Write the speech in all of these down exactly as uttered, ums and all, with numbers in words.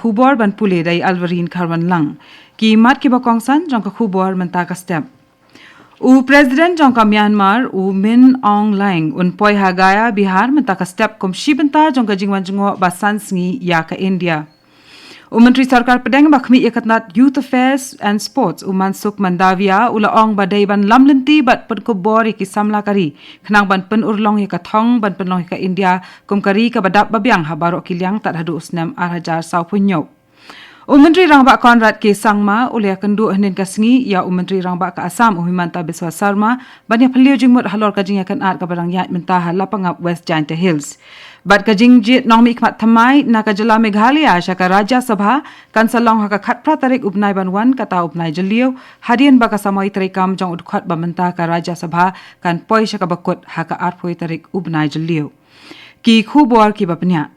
Khubor ban pule da i Alvarin Kharwanlang. Ki mat kiba kongsan jong ka khubor mynta ka step. U President jong ka Myanmar, u Min Aung Hlaing, un poi ha Gaya, Bihar, mynta ka step kum shi bynta jong ka jingwan jngoh ba san sngi ïa ka India. U Myntri Sorkar Pdeng ba khmih ïa ka tnat Youth Affairs and Sports, u Mansukh Mandaviya, u la ong ba dei ban lam lynti bad pynkup bor ïa ki samla ka ri, khnang ban pynurlong ïa ka thong ban pynlong ïa ka India kum ka ri kaba dap ba biang ha baroh ki liang tad haduh u snem ar hajar saw phew hynñiew. U Myntri Rangbah Conrad K Sangma u la ïakynduh hynnin ka sngi ïa u Myntri Rangbah ka Assam, u Himanta Biswa Sarma, ban ïaphylliew jingmut halor ka jingïakynad kaba dang ïaid mynta ha Lapangap, West Jaintia Hills. Bad ka jingjied nongmihkhmat thymmai na ka jylla Meghalaya sha ka Rajya Sabha kan sa long ha ka khatphra tarik u bnai ban wan, kata u bnai Jylliew, hadien ba ka samoi treikam jong u dkhot ba mynta ka Rajya Sabha kan poi sha kaba kut ha ka arphew tarik u bnai Jylliew. Ki khubor kiba pynïaid.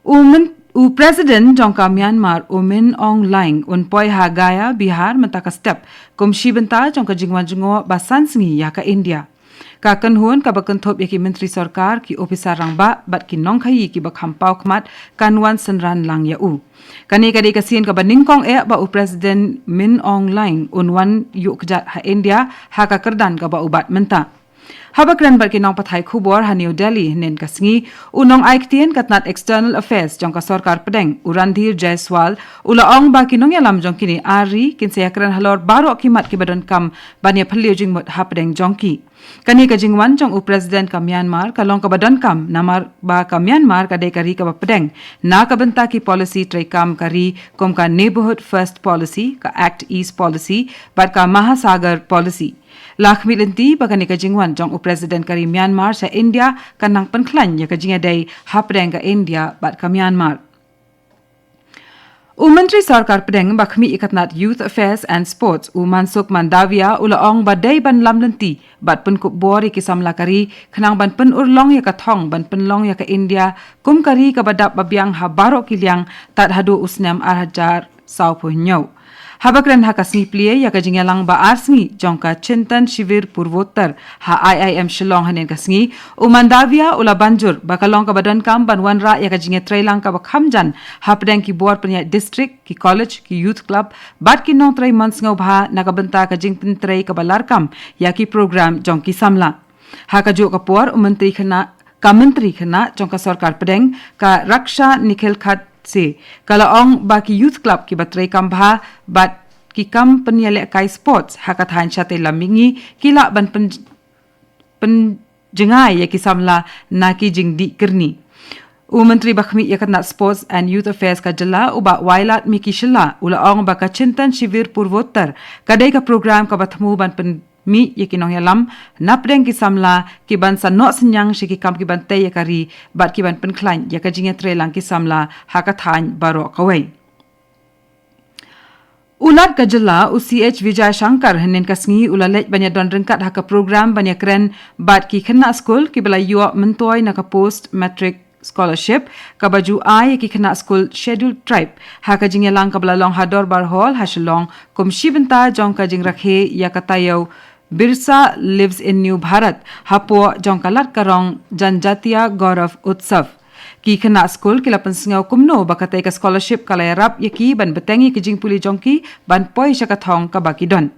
U Myn-, u President jong ka Myanmar, u Min Aung Hlaing, un poi ha Gaya, Bihar, mynta ka step kum shi bynta jong ka jingwan jngoh ba san sngi ïa ka India. Ka kynhun kaba kynthup ïa ki Myntri Sorkar, ki Ophisar Rangbah bad ki nongkhaïi kiba kham paw khmat kan wan synran lang ïa u. Kane ka dei ka sien kaba nyngkong eh ba u President Min Aung Hlaing un wan ïuh kjat ha India ha ka kyrdan kaba u bat mynta. Haba kren bad ki nongpathai khubor ha New Delhi hynnin ka sngi, u nongai ktien ka tnat External Affairs jong ka Sorkar Pdeng, u Randhir Jaiswal, u la ong ba ki nongïalam jong kine ar ri kin sa ïakren halor baroh ki mat kiba donkam ban ïaphylliew jingmut hapdeng jong ki. Kane ka jingwan jong u President ka Myanmar ka long kaba donkam namar ba ka Myanmar ka dei ka ri kaba pdeng na ka bynta ki policy treikam ka ri, kum ka Neighbourhood First Policy, ka Act East Policy bad ka Mahasagar Policy. La khmih lynti ba kane ka jingwan jong u President ka ri Myanmar sha India kan nang pynkhlaiñ ïa ka jingïadei hapdeng ka India bad ka Myanmar. U Myntri Sorkar Pdeng ba khmih ïa ka tnat Youth Affairs and Sports, u Mansukh Mandaviya, u la ong ba dei ban lam lynti bad pynkup bor ïa ki samla ka ri khnang ban pynurlong ïa ka thong ban pynlong ïa ka India kum ka ri kaba dap ba biang ha baroh ki liang tad haduh u snem ar hajar saw phew hynñiew. Haba kren ha ka sngi plie ïa ka jingïalang ba ar sngi jong ka Chintan Shivir Purvottar ha I I M Shillong hynnin ka sngi, u Mandaviya u la ban jur ba ka long kaba donkam ban wanrah ïa ka jingïatreilang kaba kham jan hapdeng ki bor pynïaid district, ki college, ki youth club bad ki nongtrei mon sngewbha na ka bynta ka jingpyntrei kaba larkam ïa ki program jong ki samla. Ha kajuh ka por, u Myntri Khynnah, ka Myntri Khynnah jong ka Sorkar Pdeng, ka Raksha Nikhil Khatse, ka la ong ba ki youth club kiba treikam bha bad ki kam pynïalehkai sports ha ka thaiñ shatei lam mihngi ki lah ban pyn, pynjngai ïa ki samla na ki jingdih kyrni. U Myntri ba khmih ïa ka tnat Sports and Youth Affairs ka jylla, u Bah Wailadmiki Shylla, u la ong ba ka Chintan Shivir Purvottar ka dei ka program kaba thmu ban pyn mih ïa ki nongïalam napdeng ki samla ki ban sa noh synñiang sha ki kam ki ban tei ïa ka ri bad ki ban pynkhlaiñ ïa ka jingïatreilang ki samla ha ka thaiñ baroh kawei. U Lat ka jylla, u C H Vijayashankar, hynnin ka sngi u la leit ban ïadon ryngkat ha ka program ban ïakren bad ki khynnah skul kiba la ïoh myntoi na ka Post Matric Scholarship kaba ju ai ïa ki khynnah skul Scheduled Tribe ha ka jingïalang kaba la long ha Dorbar Hall ha Shillong kum shi bynta jong ka jingrakhe ïa ka taïew Birsa Lives in New Bharat hapoh jong ka Lat ka Rong Janjatiya Gaurav Utsav. Ki khynnah skul ki la pynsngew kumno ba katei ka scholarship ka la ïarap ïa ki ban bteng ïa ki jingpule jong ki ban poi sha ka thong kaba ki don.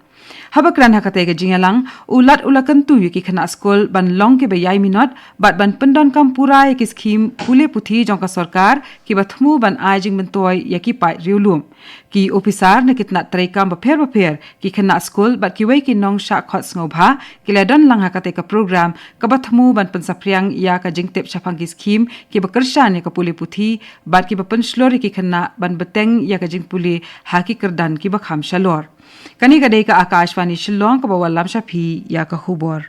Haba kren ha katei ka jingïalang, u Lat u la kyntu ïa ki khynnah skul ban long kiba ïai minot bad ban pyndonkam pura ïa ki skhim pule puthi jong ka sorkar kiba thmu ban ai jingmyntoi ïa ki paid riewlum. Ki ophisar na ki tnat treikam bapher bapher, ki khynnah skul bad kiwei ki nongshah khot sngewbha ki la don lang ha katei ka program kaba thmu ban pynsaphriang ïa ka jingtip shaphang ki skhim kiba kyrshan ïa ka pule puthi bad kiba pynshlur ïa ki khynnah ban bteng ïa ka jingpule ha ki kyrdan kiba kham shalor. Kane ka dei ka Akashvani Shillong kaba wallam sha phi ïa ka khubor.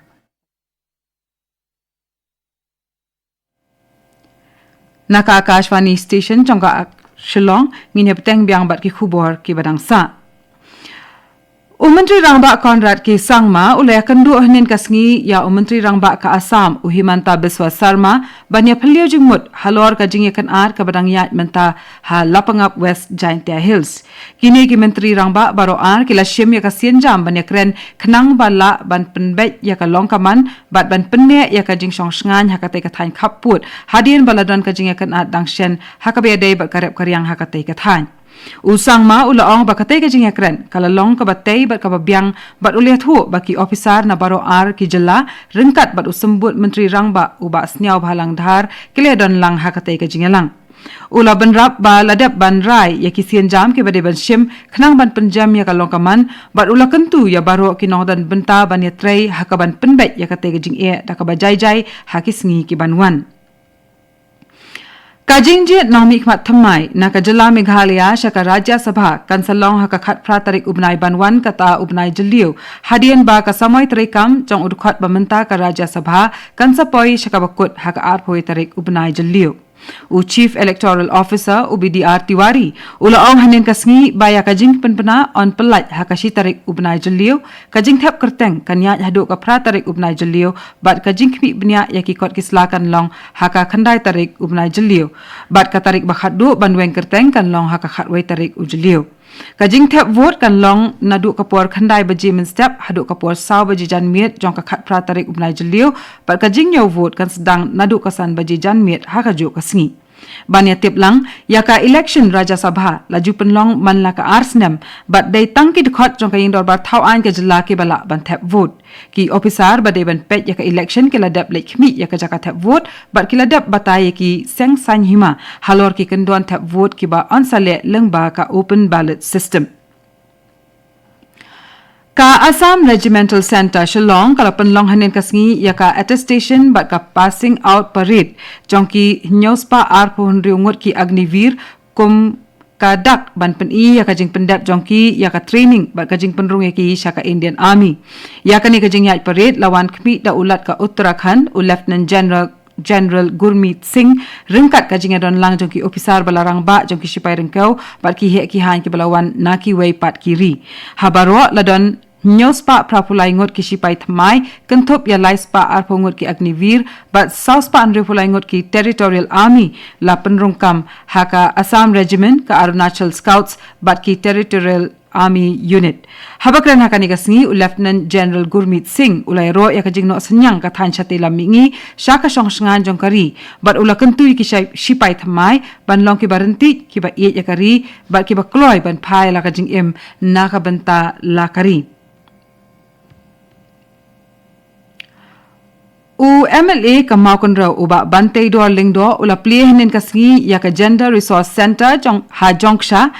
Na ka Akashvani Station jong ka Ak-, Shillong, ngin ïa bteng biang bad ki khubor kiba dang sah. U Myntri Rangbah Conrad K Sangma u la ïakynduh hynnin ka sngi ïa u Myntri Rangbah ka Assam u Himanta Biswa Sarma ban ïaphylliew jingmut halor ka jingïakynad kaba dang ïaid mynta ha Lapangap, West Jaintia Hills. Kine ki Myntri Rangbah baroh ar ki la shim ïa ka sienjam ban ïakren khnang ba lah ban pynbeit ïa ka long ka man bad ban pynneh ïa ka jingshong shngaiñ ha katei ka thaiñ khappud hadien ba la don ka jingïakynad dang shen ha kaba ïadei bad ka rep ka riang ha katei ka thaiñ. U Sangma u la ong ba katei ka jingïakren ka la long kaba tei bad kaba biang bad u la ïathuh ba ki ophisar na baroh ar ki jylla ryngkat bad u Symbud Myntri Rangbah u Bah Sniawbhalang Dhar ki la don lang ha katei ka jingïalang. U la bynrap ba la dep ban rai ïa ki sienjam kiba dei ban shim khnang ban pynjem ïa ka long ka man bad u la kyntu ïa baroh ki nongdon bynta ban ïatrei ha kaban pynbeit ïa katei ka jingeh da kaba jai jai ha ki sngi ki ban wan. Ka jingjied nongmihkhmat thymmai na ka jylla Meghalaya sha ka Rajya Sabha kan sa long ha ka khatphra tarik u bnai ban wan kata u bnai Jylliew, hadien ba ka samoi treikam jong u dkhot ba mynta ka Rajya Sabha kan sa poi sha kaba kut ha ka arphew tarik u bnai Jylliew. U Chief Electoral Officer, u B D R Tiwari, u la ong hynnin ka sngi ba ïa ka jingpynbna yn pyllait ha ka shi tarik u bnai Jylliew, ka jingthep kyrteng kan ïaid haduh ka phra tarik u bnai Jylliew bad ka jingkhmih bniah ïa ki kot ki sla kan long ha ka khyndai tarik u bnai Jylliew bad ka tarik ba khatduh ban weng kyrteng kan long ha ka khatwei tarik u Jylliew. Ka jingthep vote kan long naduh ka por khyndai baje mynstep haduh ka por saw baje janmiet jong ka khatphra tarik u bnai Jylliew bad ka jingñiew vote kan sdang naduh ka san baje janmiet ha kajuh ka sngi. Ban ïatip lang ïa ka election Rajya Sabha la ju pynlong man la ka ar snem bad dei tang ki dkhot jong ka ïing dorbar thaw aiñ ka jylla kiba lah ban thep vote. Ki ophisar ba dei ban peit ïa ka election ki la dep leit khmih ïa ka jaka thep vote bad ki la dep batai ïa ki seng saiñ hima halor ki kyndon thep vote kiba yn sa leh lyngba ka open ballot system. Ka Assam Regimental Centre Shillong ka la pynlong hynnin ka sngi ïa ka attestation bad ka passing out parade jong ki hynñiew spah arphew hynriew ngut ki Agniveer kum ka dak ban pyni ïa ka jingpyndep jong ki ïa ka training bad ka jingpynrung ïa ki sha ka Indian Army. Ïa kane ka jingïaid parade la wan khmih da u Lat ka Uttarakhand, u Lieutenant General General Gurmeet Singh, ryngkat ka jingïadon lang jong ki ophisar ba la rangbah jong ki shipai ryngkew bad ki heh ki haiñ kiba la wan na kiwei pat ki ri. Ha baroh la don hynñiew spah phra phew lai ngut ki shipai thymmai, kynthup ïa lai spah arphew ngut ki Agniveer bad saw spah hynriew phew lai ngut ki Territorial Army la pynrung kam ha ka Assam Regiment, ka Arunachal Scouts bad ki Territorial Army Unit. Haba kren ha kane ka sngi, u Lieutenant General Gurmeet Singh u la ïaroh ïa ka jingnoh synñiang ka thaiñ shatei lam mihngi sha ka shong shngaiñ jong ka ri bad u la kyntu ïa ki shai- shipai thymmai ban long kiba ryntih, kiba ïeit ïa ka ri bad kiba kloi ban phai la ka jingim na ka bynta la ka ri. U M L A ka Mawkynrew u Bah Banteidor Lyngdoh u la plie hynnin ka sngi ïa ka Gender Resource Centre jong ha Jongksha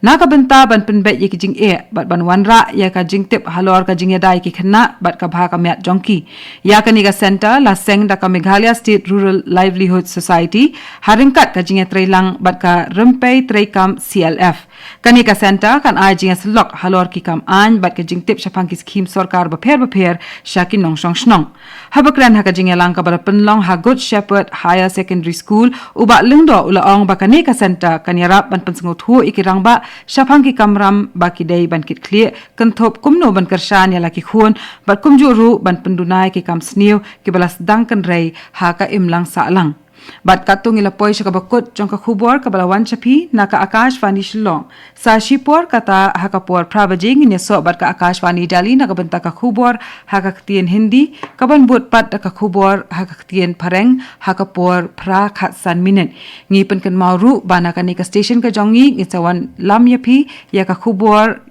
na ka bynta ban pynbeit ïa ki jingeh bad ban wanrah ïa ka jingtip halor ka jingïada ïa ki khynnah bad ka bha ka miat jong ki. Ïa kane ka centre la seng da ka Meghalaya State Rural Livelihood Society ha ryngkat ka jingïatreilang bad ka Rympei Treikam C L F. Kane ka centre kan ai jingïasyllok halor ki kam aiñ bad ka jingtip shaphang ki skhim sorkar bapher bapher sha ki nongshong shnong. Haba kren ha ka jingïalang kaba la pynlong ha Good Shepherd Higher Secondary School, u Bah Lyngdoh u la ong ba kane ka centre kan ïarap ban pynsngewthuh ïa ki rangbah shaphang ki kamram ba ki dei ban kit khlieh, kynthup kumno ban kyrshan ïa la ki khun bad kumjuh ruh ban pynduna ïa ki kam sniew kiba la sdang kynrei ha ka imlang sahlang. Bad katto ngi la poi sha kaba kut jong ka khubor kaba la wan sha phi na ka Akashvani Shillong. Sa shipor kata ha ka por phra baje ngin ïasoh bad ka Akashvani Delhi na ka bynta ka khubor ha ka ktien Hindi, kaban bud pat da ka khubor ha ka ktien Phareng ha ka por phra khatsan minit. Ngi pynkynmaw ruh ba na kane ka station ka jong ngi ngin sa wanlam ïa phi ïa ka khubor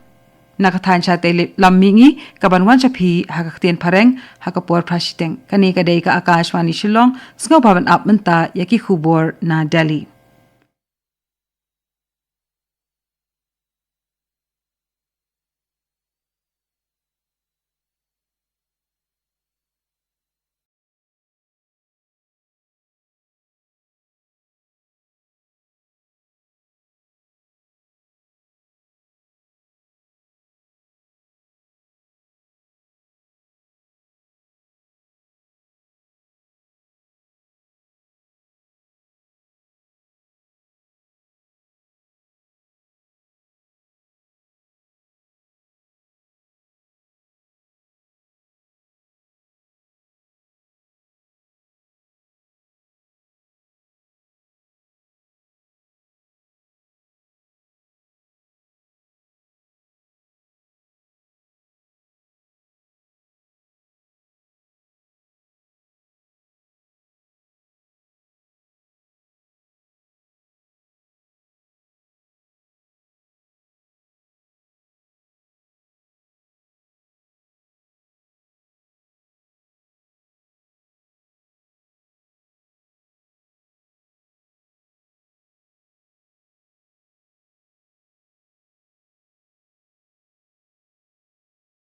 na ka thaiñ shatei lam mihngi kaban wan sha phi ha ka ktien Phareng ha ka por phra shiteng. Kane ka dei ka Akashvani Shillong, sngewbha ban ap mynta ïa ki khubor na Delhi.